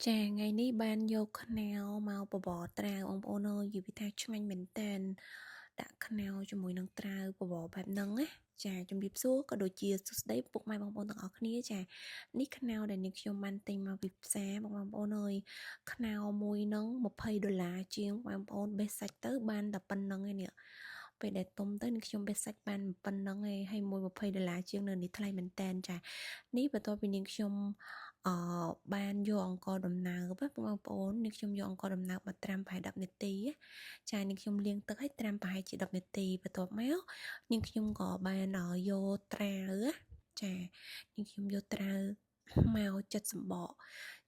ចាថ្ងៃនេះបានយកខ្នុរមកបបរត្រាវបងប្អូនអើយនិយាយពីថាឆ្ងាញ់មែនតែនដាក់ខ្នុរជាមួយនឹងត្រាវបបរបែបហ្នឹងណាចាជំរាបសួរក៏ដូចជាសួស្តីពុកម៉ែបងប្អូនទាំងអស់គ្នាចានេះខ្នុរដែលនាងខ្ញុំបានទិញមកពីផ្សារបងប្អូនអើយខ្នុរមួយហ្នឹង20ដុល្លារជាងបងប្អូនបេះសាច់ទៅបានតែប៉ុណ្្នឹងឯនេះពេលដែលទុំទៅនឹងខ្ញុំបេះសាច់បានប៉ុណ្្នឹងឯងហើយមួយ20ដុល្លារជាងនៅនេះថ្លៃមែនតែនចានេះបន្ទាប់ពីនាងខ្ញុំអឺបានយកអង្ករដំណើបបងប្អូននេះខ្ញុំយកអង្ករដំណើបមកត្រាំប្រហែល10នាទីចានេះខ្ញុំលាងទឹកឲ្យត្រាំប្រហែលជា10នាទីបន្ទាប់មកនាងខ្ញុំក៏បានយកត្រាវចានាងខ្ញុំយកត្រាវមកចិត្តសម្បក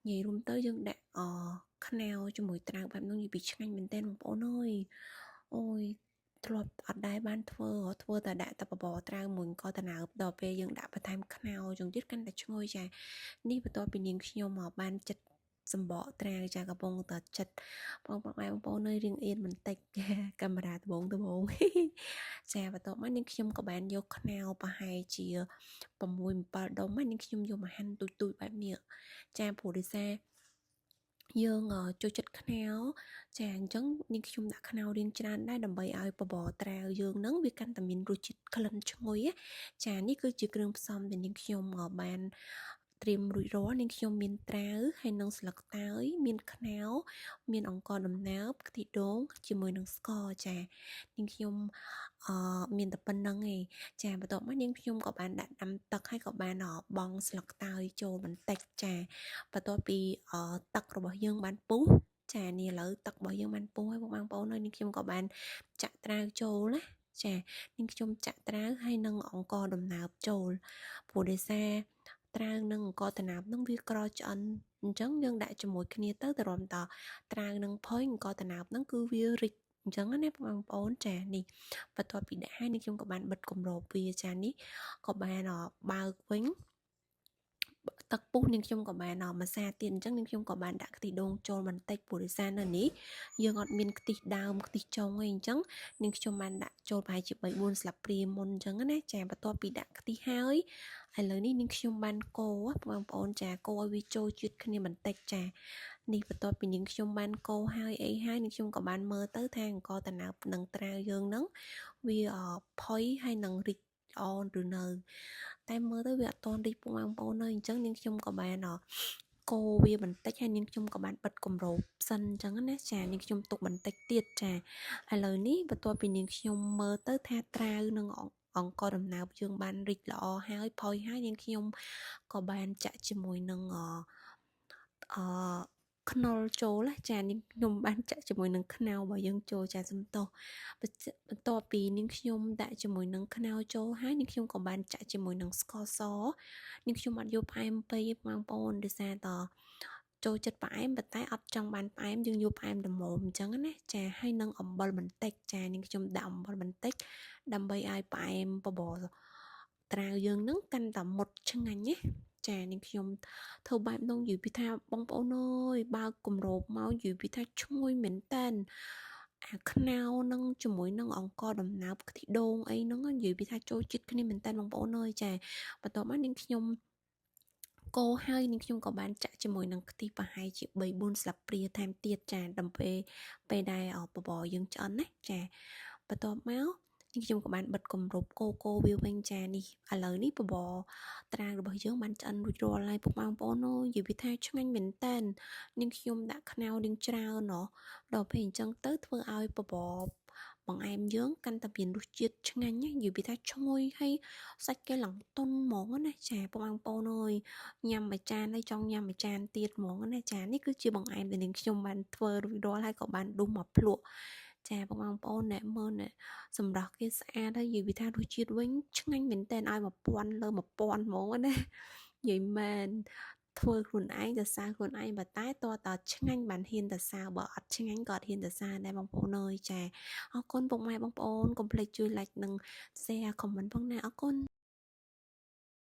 និយាយរួមទៅយើងដាក់អខ្នុរជាមួយត្រាវបែបនោះនិយាយពីឆ្ងាញ់មែនទែនបងប្អូនអើយអូយធ្លាប់អត់ដែលបានធ្វើធ្វើតែដាក់តែបបរត្រាវមួយក៏តើដល់ពេលយើងដាក់បន្ថែមខ្នុរចុងទៀតកាន់តែឈ្ងុយចានេះបន្ទាប់ពីនាងខ្ញុំមកបានចិត្តសម្បកត្រាវចាកំពុងតែចិត្តបងប្អូនបងប្អូននៅរៀងអៀនបន្តិចចាកាមេរ៉ាដបងដបងចាបន្ទាប់មកនាងខ្ញុំក៏បានយកខ្នុរប្រហែលជា6 7ដុំនាងខ្ញុំយកមកហាន់ទូចទូចបែបនេះចាព្រោះដោយសារយើងចូលចិត្តខ្នុរចាអញ្ចឹងនាងខ្ញុំដាក់ខ្នុររៀងច្រើនដែរដើម្បីឲ្យបបរត្រាវយើងនឹងវាកាន់តែមានរសជាតិក្លិនឈ្ងុយចានេះគឺជាគ្រឿងផ្សំដែលនាងខ្ញុំបានត្រៀមរួចរាល់នាងខ្ញុំមានត្រាវហើយនិងស្លឹកតើយមានខ្នុរមានអង្ករដំណើបខ្ទិះដូងជាមួយនឹងស្ករចានាងខ្ញុំអឺមានតែប៉ុណ្្នឹងឯងចាបន្ទាប់មកនាងខ្ញុំក៏បានដាក់ដាំទឹកហើយក៏បានបង់ស្លឹកតើយចូលបន្តិចចាបន្ទាប់ពីទឹករបស់យើងបានពុះចានេះឥឡូវទឹករបស់យើងបានពុះហើយបងប្អូនហើយនាងខ្ញុំក៏បានចាក់ត្រាវចូលណាចានាងខ្ញុំចាក់ត្រាវហើយនឹងអង្ករដំណើបចូលព្រោះដោយសារត្រាវនិងអង្ករដំណើបនឹងវាក្រឆ្អិនអញ្ចឹងយើងដាក់ជាមួយគ្នាទៅទៅរំតត្រាវនឹងផុយអង្ករដំណើបនឹងគឺវារិចអញ្ចឹងណាបងប្អូនចានេះបន្ទាប់ពីដាក់ហើយនេះខ្ញុំក៏បានបិទគម្របវាចានេះក៏បានបើកវិញទឹកពុះនាងខ្ញុំក៏បានម្សាទៀតអញ្ចឹងនាងខ្ញុំក៏បានដាក់ខ្ទិះដូងចូលបន្តិចព្រោះដោយសារនៅនេះយើងអត់មានខ្ទិះដើមខ្ទិះចុងអីអញ្ចឹងនាងខ្ញុំបានដាក់ចូលប្រហែលជា3 4ស្លាបព្រាមុនអញ្ចឹងណាចាបន្ទាប់ពីដាក់ខ្ទិះហើយឥឡូវនេះនាងខ្ញុំបានកូរបងប្អូនចាកូរឲ្យវាចូលជាតិគ្នាបន្តិចចានេះបន្ទាប់ពីនាងខ្ញុំបានកូរហើយអីហើយនាងខ្ញុំក៏បានមើលទៅថាអង្ករដំណើបនិងត្រាវយើងហ្នឹងវាផុយហើយនឹងរីកល្អឬនៅតែមើលទៅវាអត់ទាន់រីកពុកបងប្អូននៅអញ្ចឹងនាងខ្ញុំក៏បានកូរវាបន្តិចហើយនាងខ្ញុំក៏បានបិទគម្របសិនអញ្ចឹងណាចានាងខ្ញុំទុកបន្តិចទៀតចាឥឡូវនេះបន្ទាប់ពីនាងខ្ញុំមើលទៅថាត្រាវនិងអង្ករដំណើបយើងបានរីកល្អហើយផុយហើយនាងខ្ញុំក៏បានចាក់ជាមួយនឹងអអខ្នុរចូលចានាងខ្ញុំបានចាក់ជាមួយនឹងខ្នុររបស់យើងចូលចាសំទោសបន្ទាប់ពីនាងខ្ញុំដាក់ជាមួយនឹងខ្នុរចូលហើយនាងខ្ញុំក៏បានចាក់ជាមួយនឹងស្ករសនាងខ្ញុំអត់យកផ្អែមពេកបងប្អូនដោយសារតចូលចិត្តផ្អែមប៉ុន្តែអត់ចង់បានផ្អែមយើងយកផ្អែមល្មមអញ្ចឹងណាចាហើយនឹងអំបិលបន្តិចចានាងខ្ញុំដាក់អំបិលបន្តិចដើម្បីឲ្យផ្អែមបបរត្រាវយើងនឹងកាន់តែមុតឆ្ងាញ់ណាចានាងខ្ញុំធ្វើបែបនោះនិយាយពីថាបងប្អូនអើយបើកគម្របមកនិយាយពីថាឈ្ងុយមែនតើអាខ្នុរនឹងជាមួយនឹងអង្ករដំណើបខ្ទិះដូងអីហ្នឹងនិយាយពីថាចូលចិត្តគ្នាមែនតើបងប្អូនអើយចាបន្ទាប់មកនាងខ្ញុំកូរហើយនាងខ្ញុំក៏បានចាក់ជាមួយនឹងខ្ទិះប្រហែលជា3 4ស្លាបព្រាថែមទៀតចាដើម្បីពេលដែលបបរយើងឆ្អិនណាចាបន្ទាប់មកនេះខ្ញុំក៏បានបិទគម្របកូកូវាវិញចានេះឥឡូវនេះបបរត្រាវរបស់យើងបានឆ្អិនរួចរាល់ហើយពុកម៉ែបងប្អូនអើយនិយាយពីថាឆ្ងាញ់មែនតើនាងខ្ញុំដាក់ខ្នុរនាងច្រើនណោះដល់ពេលអញ្ចឹងទៅធ្វើឲ្យបបរបង្អែមយើងកាន់តែមានរសជាតិឆ្ងាញ់និយាយពីថាឈ្ងុយហើយសាច់គេឡើងទន់ហ្មងណាចាពុកបងប្អូនអើយញ៉ាំមួយចានហើយចង់ញ៉ាំមួយចានទៀតហ្មងណាចានេះគឺជាបង្អែមដែលនាងខ្ញុំបានធ្វើរួចរាល់ហើយក៏បានដុះមកភ្លក់ចាបងប្អូនអ្នកមើលអ្នកសម្រស់គេស្អាតហើយនិយាយពីថារសជាតិវិញឆ្ងាញ់មែនតើឲ្យ1000លើ1000ហ្មងណានិយាយមែនធ្វើខ្លួនឯងទៅសើខ្លួនឯងបើតែតតឆ្ងាញ់បានហ៊ានទៅសើបើអត់ឆ្ងាញ់ក៏អត់ហ៊ានទៅសើដែរបងប្អូនអើយចាអរគុណពុកម៉ែបងប្អូនកុំភ្លេចជួយ like និង share comment ផងណាអរគុណ។